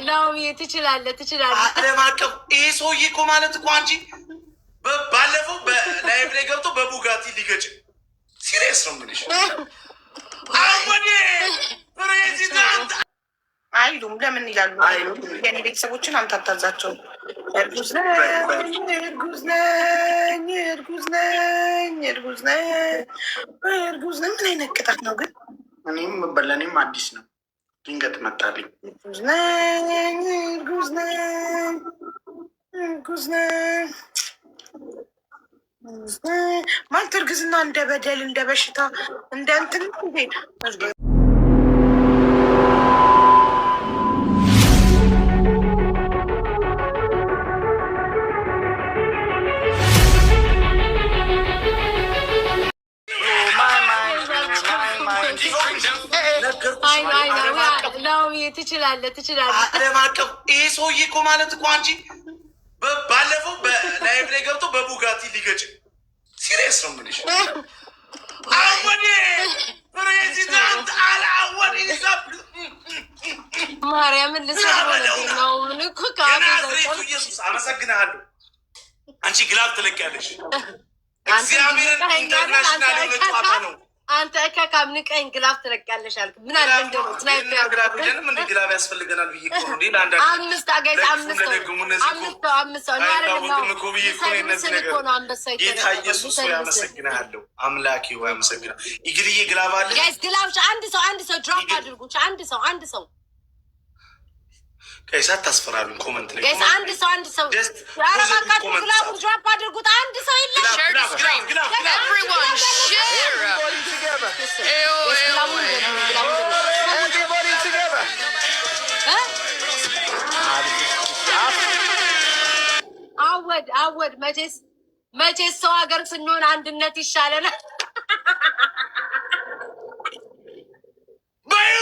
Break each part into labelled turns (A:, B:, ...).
A: ናኦሚ ትችላለህ፣ ትችላለህ።
B: ዓለም አቀፍ ይሄ ሰውዬ እኮ ማለት እኮ አንቺ ባለፈው በ live ላይ ገብቶ በቡጋቲ ሊገጭ serious ነው የምልሽ። አወዴ ፕሬዚዳንት
C: አይሉም። ለምን ይላሉ? የኔ ቤተሰቦችን አንተ አታዛቸው። እርጉዝ ነኝ፣ እርጉዝ ነኝ፣ እርጉዝ ነኝ፣ እርጉዝ ነኝ፣ እርጉዝ ነኝ። ምን አይነት ቅጣት ነው ግን?
D: እኔም ለእኔም አዲስ ነው፣ ድንገት መጣልኝ።
C: እርጉዝ ነኝ፣ እርጉዝ ነኝ፣ እርጉዝ ነኝ ማለት እርግዝና እንደ በደል፣ እንደ በሽታ፣ እንደ እንትን እንዴ?
A: ናኦሚ ትችላለህ፣ ትችላለህ።
B: ዓለም አቀፍ ይሄ ሰውዬ እኮ ማለት እኮ አንቺ ባለፈው በ live ላይ ገብቶ በቡጋቲ ሊገጭ serious ነው የምልሽ። አወዴ ፕሬዚዳንት አልአወድ
A: ማርያምን ልሰድበው ነው። ምን እኮ
B: የናዝሬቱ ኢየሱስ አመሰግንሃለሁ። አንቺ glove ትለቂያለሽ። እግዚአብሔርን international የሆነ ጨዋታ ነው።
A: አንተ እከካም ንቀኝ፣ glove ትለቂያለሽ አልክ። ምን አለ እንደው sniper
B: glove የለንም እንደ glove ያስፈልገናል ብዬ እኮ ነው እንዴ። ለአንዳንድ
A: አምስት guys፣ አምስት ሰው፣ አምስት ሰው፣ አምስት ሰው ነው
B: አይታወቅም እኮ ብዬ እኮ ነው እነዚህ
A: ስል
B: ነገር
A: እኮ ነው አንበሳ
B: ጌታ ኢየሱስ ሆይ አመሰግንሃለሁ። አምላኬ ሆይ አመሰግናለሁ። ይግልዬ glove አለ።
A: Guys፣ glove አንድ ሰው፣ አንድ ሰው drop አድርጉ። አንድ ሰው፣ አንድ ሰው።
B: Guys፣ አታስፈራሩኝ። Comment ላይ
A: Guys፣ አንድ ሰው፣ አንድ ሰው።
B: Just
A: ኧረ እባካችሁ
B: comment
A: glove ኡን drop አድርጉት። አንድ ሰው የለም።
E: Share the stream.
B: Glove, glove.
E: Everyone, share. Ew, ew,
A: Guys, glove ኡን
E: ew.
D: Everybody together.
A: እ? አወድ አወድ፣ መቼስ ሰው ሀገር ስንሆን አንድነት ይሻለናል።
B: በዩ።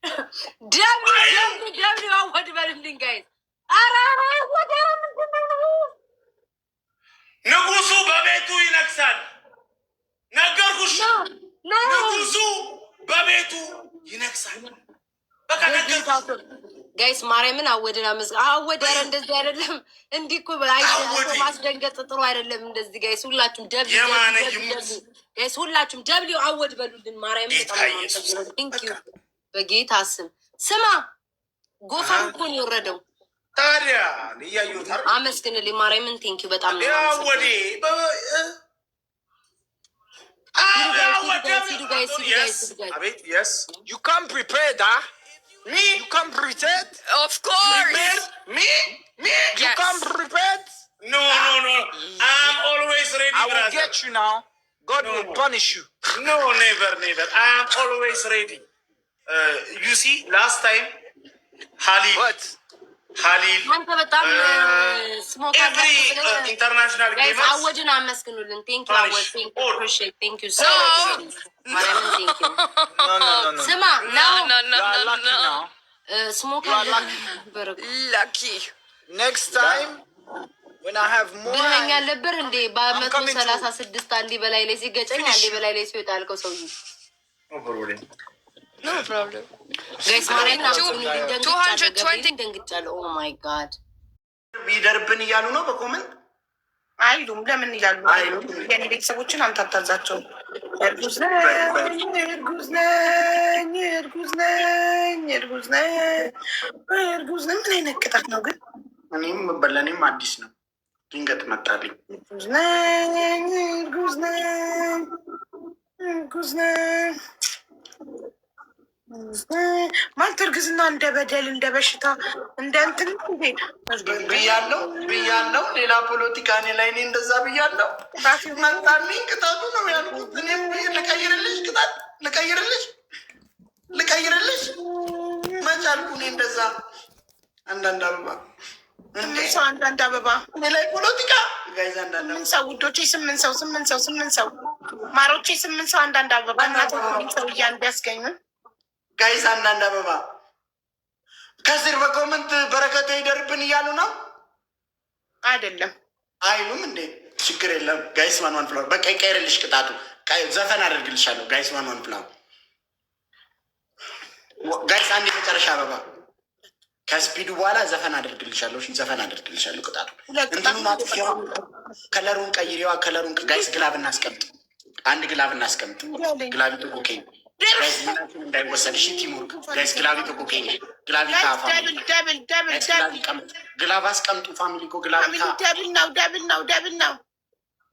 A: W W W አወድ በልልኝ guys። ኧረ ኧረ አወድ፣ ኧረ ምንድን ነው?
B: ንጉሱ በቤቱ ይነግሳል። ነገርኩሽ።
A: No.
B: ንጉሱ በቤቱ ይነግሳል። በቃ ነገርኩሽ።
A: Guys፣ ማርያምን አወድን አመስ አወድ። ኧረ እንደዚህ አይደለም። እንዲህ እኮ
B: አወድ።
A: ማስደንገጥ ጥሩ አይደለም። እንደዚህ guys ሁላችሁም W
B: የማነ ይሙት።
A: Guys፣ ሁላችሁም W አወድ በሉልን። ማርያምን
B: ጌታ
A: በጣም ነው
B: ኢየሱስ።
A: የማመሰግነው። Thank you በጌታ ስም። ስማ፣ ጎፈር እኮ ነው የወረደው።
B: ታዲያ እያየሁት አይደል?
A: አመስግንልኝ ማርያምን። Thank you በጣም ነው የማመሰግነው።
B: አወዴ
A: ሂዱ guys፣ ሂዱ guys፣ ሂዱ guys።
B: አቤት፣ yes.
D: You come prepared, huh?
B: Me.
D: You come prepared?
E: Of course.
B: Me, me.
D: You
E: Yes.
D: come prepared?
B: No, I'm always ready.
D: I will
B: Brother.
D: get you now. God
B: No.
D: will punish you.
B: No, never, never. I am always ready. You see, last time, Halil,
D: What?
B: Halil,
A: አንተ በጣም smoke
B: every international
A: Guys
B: gamers.
A: አወድን አመስግኑልን። Thank you አወድ፣ thank you, appreciate, thank you so much። ማርያምን thank you።
D: No, no, no, no.
A: ስማ
E: No,
A: ናው
E: no, no,
D: You are
E: no,
D: lucky
E: no.
D: now.
A: Smoke
D: You are lucky.
A: ነበር እኮ።
E: Lucky.
D: Next time, when I have more,
A: ብለኸኛል ነበር እንዴ? በ136
D: coming to
A: አንዴ በላይ ላይ ሲገጨኝ አንዴ በላይ ላይ ሲወጣ ያልከው ሰውዬ።
B: No problem.
E: No problem.
A: Guys፣ ማርያምን አመስግኑልኝ። ደንግጫለሁ፣
E: 220
A: ገብርኤልን ደንግጫለሁ። Oh my God.
D: ይደርብን እያሉ ነው በ comment።
C: አይሉም። ለምን ይላሉ? የኔ ቤተሰቦችን አንተ አታዛቸው። እርጉዝ ነኝ፣ እርጉዝ ነኝ፣ እርጉዝ ነኝ፣ እርጉዝ ነኝ፣ እርጉዝ ነኝ። ምን አይነት ቅጣት ነው ግን?
D: እኔም ለእኔም አዲስ ነው፣ ድንገት መጣልኝ።
C: እርጉዝ ነኝ፣ እርጉዝ ነኝ፣ እርጉዝ ነኝ ማለት እርግዝና እንደ በደል፣ እንደ በሽታ፣ እንደ እንትን እንዴ?
D: ብያለው፣ ብያለው። ሌላ ፖለቲካ እኔ ላይ እኔ እንደዛ ብያለው። መጣልኝ ቅጣቱ ነው ያልኩት። እኔ ልቀይርልሽ፣ ቅጣት ልቀይርልሽ፣ ልቀይርልሽ መች አልኩ እኔ እንደዛ። አንዳንድ አበባ።
C: ስምንት ሰው አንዳንድ አበባ።
D: እኔ ላይ ፖለቲካ guys፣ አንዳንድ
C: ስምንት ሰው ውዶቼ፣ ስምንት ሰው፣ ስምንት ሰው፣ ስምንት ሰው ማሮቼ፣ ስምንት ሰው አንዳንድ አበባ። እናተ ሰው እያን ቢያስገኙን።
D: Guys፣ አንዳንድ አበባ። ከስር በ comment በረከቱ ይደርብን እያሉ ነው።
C: አይደለም።
D: አይሉም እንዴ? ችግር የለም guys። One one flower በቃ ይቀይርልሽ ቅጣቱ። ዘፈን አደርግልሻለሁ። Guys, one one flower. Guys አንድ የመጨረሻ አበባ ከ speed ኡ በኋላ ዘፈን አደርግልሻለሁ። እሺ ዘፈን አደርግልሻለሁ። ቅጣቱ እንትኑን አጥፊዋ፣ color ኡን ቀይሪዋ። Color ኡን guys፣ glove እናስቀምጥ። አንድ glove እናስቀምጥ። Glove okay guys፣ ምናችን እንዳይወሰድ። እሺ teamwork guys፣ glove okay፣ glove ካፋ
C: Double, double, double, double.
D: Glove አስቀምጡ። Family ኮ glove
C: Family, double ነው፣ double ነው፣ double ነው።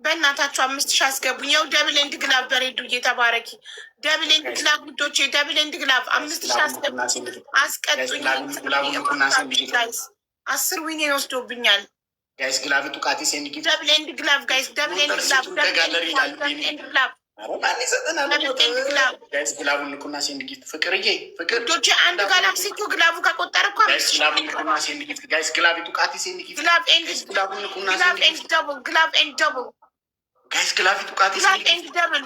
C: በእናታችሁ 5,000 አስገቡኝ። ያው double and glove በሬዱ እየተባረኪ double and glove ውዶቼ፣ double and glove 5,000 አስገቡኝ፣ አስቀጡኝ። Guys፣ 10 win ኤን ወስዶብኛል።
D: Guys, glove ቱቃቲ send gift.
C: Double and glove guys፣ double and glove፣ double and glove.
D: ማን ይሰጠናል?
C: Double and glove.
D: Guys, glove ኡን ንኩና send gift። ፍቅርዬ ፍቅር
C: ውዶቼ፣ አንድ ጋላክሲ እኮ glove ኡ ከቆጠረ እኮ
D: guys
C: 5,000
D: glove ኡን ንኩና send gift። Guys, glove ቱቃቲ send gift.
C: Glove and
D: Guys, glove ኡን ንኩና
C: glove
D: send
C: and
D: gift.
C: Double, glove and double.
D: Guys, glove ቱቃቲ
C: glove
D: send gift.
C: And double.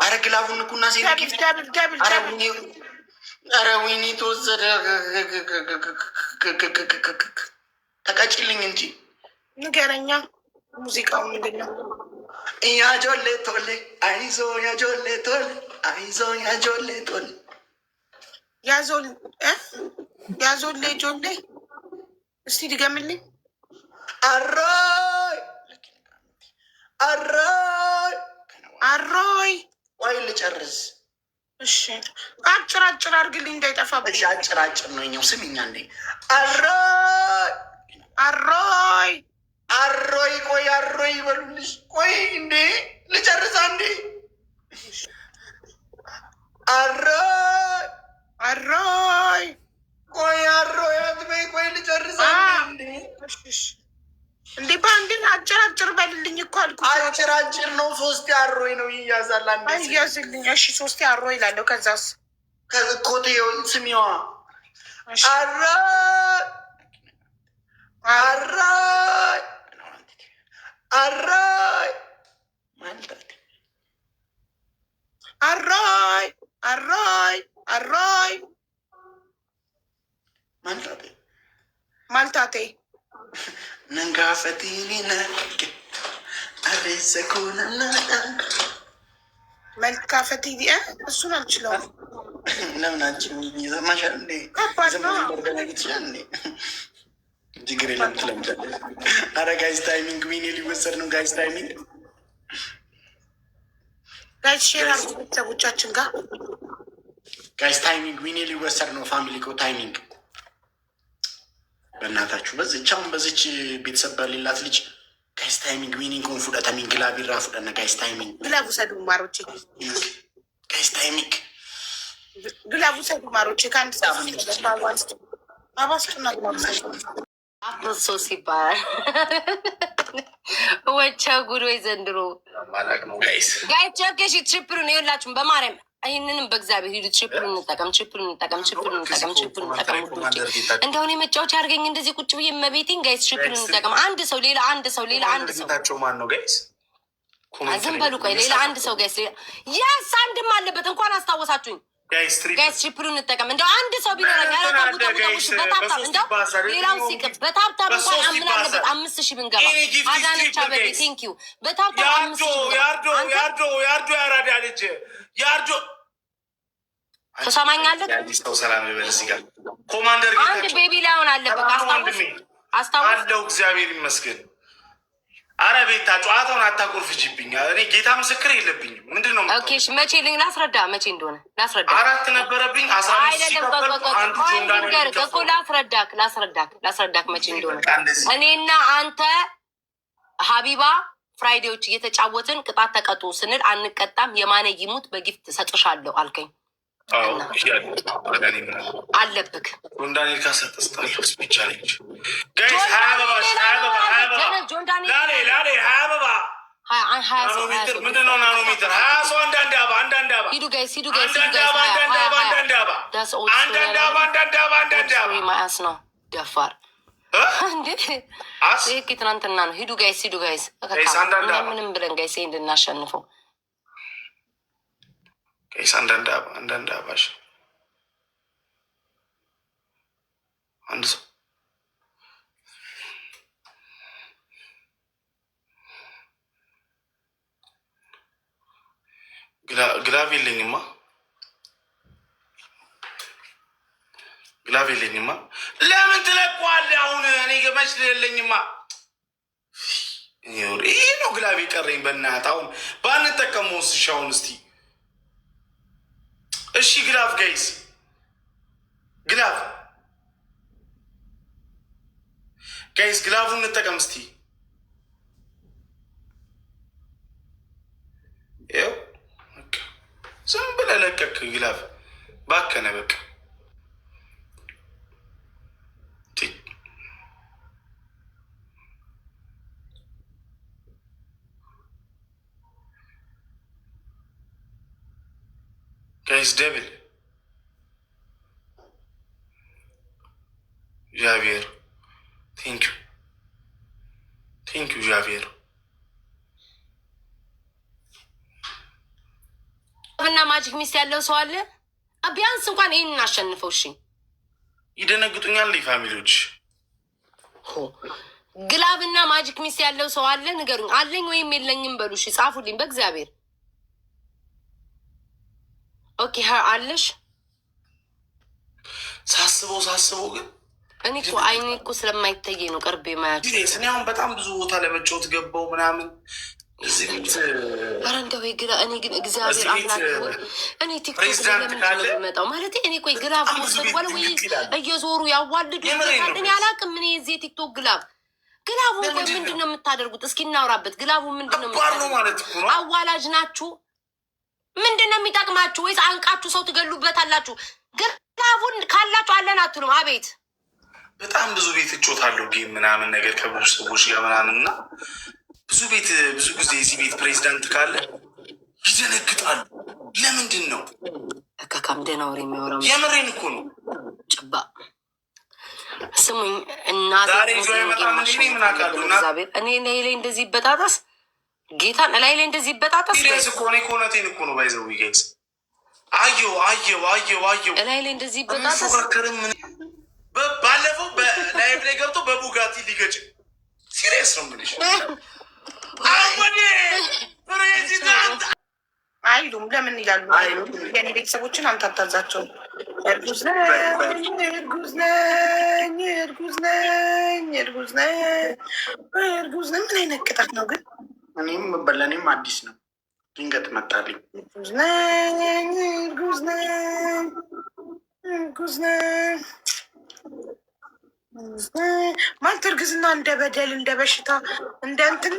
D: አረ glove ኡን ንኩና send
C: double
D: gift.
C: Double, double.
D: አረ
C: Double.
D: ወይኔ፣ አረ ወይኔ ተወሰደ። ተቀጭልኝ እንጂ።
C: ንገረኛ፣ ሙዚቃው ምንድን ነው?
D: ያጆሌ ቶሌ አይዞ፣ ያጆሌ ቶሌ አይዞ፣ ያጆሌ ቶሌ።
C: ያዞል እ ያዞሌ ጆሌ፣ እስቲ ድገምልኝ።
D: አሮይ አሮይ።
C: አሮይ።
D: ቆይ ልጨርስ።
C: እሺ አጭር አጭር አድርግልኝ እንዳይጠፋብኝ።
D: እሺ አጭር አጭር ነው የኛው። ስሚኛ እንዴ፣ አሮይ።
C: አሮይ።
D: አሮይ፣ ቆይ አሮይ ይበሉልሽ። ቆይ እንዴ ልጨርስ አንዴ። አሮይ።
C: አሮይ።
D: ቆይ አሮይ አትበይ። ቆይ ልጨርስ አንዴ እንዴ።
C: እሺ፣ እሺ። እንዴ በአንድ አጭር አጭር በልልኝ እኮ አልኩት።
D: አጭር አጭር ነው። ሶስቴ አሮይ ነው ይያዛል። አንዴ
C: አያዝልኝ። እሺ ሶስቴ አሮይ ይላለሁ። ከዛስ?
D: ኮቴ ስሚዋ።
C: እሺ።
D: አሮይ አሮይ አሮይ ማለት
C: አሮይ አሮይ አሮይ።
D: ማለት
C: ማልታቴ።
D: ነንጋፈቲኒ ነጌ አሬሰኩነና
C: መልካፈቲ እሱን አልችለውም።
D: ለምን አንቺ ይሰማሻል እንዴ?
C: ከባድ ነው።
D: ይችላል እንዴ? ችግር የለም ትለምጃለሽ። አረ guys, timing፣ win ኤ ሊወሰድ ነው። Guys, timing.
C: Guys, share አድርጉ ቤተሰቦቻችን ጋር።
D: Guys, timing፣ win ኤ ሊወሰድ ነው። Family ኮ timing በእናታችሁ በዚች አሁን በዚች ቤተሰብ በሌላት ልጅ። Guys, timing፣ winning ኮን fudhatamiin glove irraa fudhanna። Guys, timing.
C: Glove ውሰዱ ማሮቼ።
D: Guys, timing.
C: Glove ውሰዱ ማሮቼ። ከአንድ ሰው አባስቱና glove ውሰዱ።
A: Apple ሶስ ይባላል። ወቻ ጉድ ወይ ዘንድሮ።
B: Guys.
A: Guys ጨርቄሽ triple ኡን ይኸውላችሁ፣ በማርያም ይህንንም በእግዚአብሔር ሂዱ። Triple ኡን እንጠቀም፣ triple ኡን እንጠቀም፣ triple ኡን እንጠቀም፣ triple ኡን እንጠቀም። ውዶቼ እንደሁን የመጫወቻ አድርገኝ እንደዚህ ቁጭ ብዬ መቤቴን። Guys, triple ኡን እንጠቀም። አንድ ሰው ሌላ፣ አንድ ሰው ሌላ፣ አንድ ሰው።
B: ጌታቸው ማን ነው guys?
A: ዝም በሉ ቆይ፣ ሌላ አንድ ሰው guys። ሌላ yes አንድም አለበት። እንኳን አስታወሳችሁኝ።
B: Guys, triple.
A: Guys, triple ኡን እንጠቀም። እንደው አንድ ሰው ቢኖረኝ ኧረ ተው ተው ተው። እሺ በ tap tap እንደው ሌላው ሲቅር በ tap tap እንኳን አምን አለበት 5,000 ብንገባ። አዳነች አበቤ thank you። በ tap tap 5,000 ብንገባ
B: ያርዶ ያርዶ ያርዶ ያራዳ ልጅ ያርዶ።
A: ትሰማኛለህ?
B: ሰው ሰላም ይበል። እዚህ ጋር ኮማንደር
A: አንድ
B: ጌታቸው
A: baby lion አለበት። አስታውስ አስታውስ።
B: አለው እግዚአብሔር ይመስገን። አረ ቤታ ጨዋታውን አታቆርፍጅብኝ። እኔ ጌታ ምስክር የለብኝም። ምንድን ነው?
A: Okay እሺ፣ መቼ ላስረዳ? መቼ እንደሆነ ላስረዳ።
B: አራት ነበረብኝ 15
A: አይደለም ቆይ ቆይ ቆይ
B: አንዱ
A: ቆይ
B: ጆን ዳንኤል
A: ልንገርህ እኮ ላስረዳክ ላስረዳክ ላስረዳክ መቼ እንደሆነ። እኔና አንተ ሀቢባ ፍራይዴዎች እየተጫወትን ቅጣት ተቀጡ ስንል አንቀጣም፣ የማነ ይሙት በ gift ሰጥሻለሁ አልከኝ። አለብክ።
B: ጆን ዳንኤል ካሰጠስጣለሁ challenge guys 20 አበባ 20 አበባ 20 አበባ።
A: ጆን ዳንኤል
B: ላሌ ላሌ 20 አበባ።
A: 20 20 ሰው 20
B: ናኖሜትር
A: ሰው
B: ምንድን ነው? ናኖሜትር 20 ሰው አንዳንድ አበባ አንዳንድ አበባ።
A: ሂዱ guys፣ ሂዱ guys፣ ሂዱ
B: አንዳንድ
A: guys።
B: አበባ
A: 20
B: አንዳንድ
A: 20
B: አበባ
A: 20
B: አንዳንድ አበባ
A: That's old
B: አንዳንድ አበባ አንዳንድ አበባ አንዳንድ አበባ።
A: My ass ነው ደፋር
B: እ?
A: እንዴ!
B: አስ
A: ይሄ እኮ ትናንትና ነው። ሂዱ guys፣ ሂዱ guys።
B: Guys፣ አንዳንድ አበባ።
A: ምንም ብለን guys ይሄ እንድናሸንፈው።
B: Guys, አንዳንድ አበባ አንዳንድ አበባ። እሺ አንድ ሰው glove የለኝማ። Glove የለኝማ። ለምን ትለቀዋለህ? አሁን እኔ ገመች የለኝማ። ይህ ነው glove የቀረኝ። በእናትህ አሁን ባንጠቀመው እሺ፣ አሁን እስቲ እሺ፣ glove guys፣ glove guys፣ glove ኡን እንጠቀም እስቲ። ይኸው ዝም ብለህ ለቀክ። Glove ባከነ በቃ። Guys, double. ዣቪር, thank you, thank you ዣቪር።
A: እና magic mist ያለው ሰው አለ? ቢያንስ እንኳን ይህን እናሸንፈው። እሺ።
B: ይደነግጡኛል family ዎች።
A: Glove እና magic mist ያለው ሰው አለ? ንገሩኝ። አለኝ ወይም የለኝም በሉ። እሺ ጻፉልኝ በእግዚአብሔር። Okay, ሀ አለሽ።
B: ሳስበው ሳስበው ግን
A: እኔ እኮ አይኔ እኮ ስለማይታየኝ ነው ቅርብ የማያቸው።
B: እኔ አሁን በጣም ብዙ ቦታ ለመጫወት ገባው ምናምን እዚህ ቤት
A: ኧረ እንደው ግላ እኔ ግን እግዚአብሔር አምላክ ሆይ እኔ ቲክቶክ ላይ ለምንድን ነው የምመጣው? ማለት እኔ ቆይ glove መውሰድ በኋላ ወይ እየዞሩ ያዋልዱ እኔ አላውቅም። እኔ የዚህ የቲክቶክ glove ኡ ቆይ ምንድን ነው የምታደርጉት? እስኪ እናውራበት። Glove ኡ ምንድን ነው የምታደርጉት? አዋላጅ ናችሁ? ምንድን ነው የሚጠቅማችሁ? ወይስ አንቃችሁ ሰው ትገሉበታላችሁ? Glove ኡን ካላችሁ አለን አትሉም? አቤት።
B: በጣም ብዙ ቤት እጮታለሁ game ምናምን ነገር ከብዙ ሰዎች ጋር ምናምን እና ብዙ ቤት ብዙ ጊዜ የዚህ ቤት ፕሬዚዳንት ካለ ይደነግጣሉ። ለምንድን ነው?
A: እካካም ደህና ወሬ የሚያወራው።
B: የምሬን እኮ ነው።
A: ጭባ ስሙኝ፣ እናቴ እግዚአብሔር እኔ ላይ ላይ እንደዚህ ይበጣጠስ፣ ጌታን እላይ ላይ እንደዚህ ይበጣጠስ።
B: Serious እኮ፣ እኔ እኮ እውነቴን እኮ ነው። By the way guys፣ አየው አየው አየው አየው።
A: እላይ ላይ እንደዚህ ይበጣጠስ።
B: ፎካከርም ባለፈው በ live ላይ ገብቶ በቡጋቲ ሊገጭ፣ serious ነው የምልሽ። አወኔ ፕሬዚዳንት
C: አይሉም። ለምን ይላሉ? የኔ ቤተሰቦችን አንተ አታዛቸውም። እርጉዝ ነኝ፣ እርጉዝ ነኝ፣ እርጉዝ ነኝ፣ እርጉዝ ነኝ፣ እርጉዝ ነኝ። ምን አይነት ቅጣት ነው ግን?
D: እኔም ለእኔም አዲስ ነው። ድንገት መጣልኝ።
C: እርጉዝ ነኝ፣ እርጉዝ ነኝ፣ እርጉዝ ነኝ ማለት እርግዝና እንደ በደል፣ እንደ በሽታ፣ እንደ እንትን።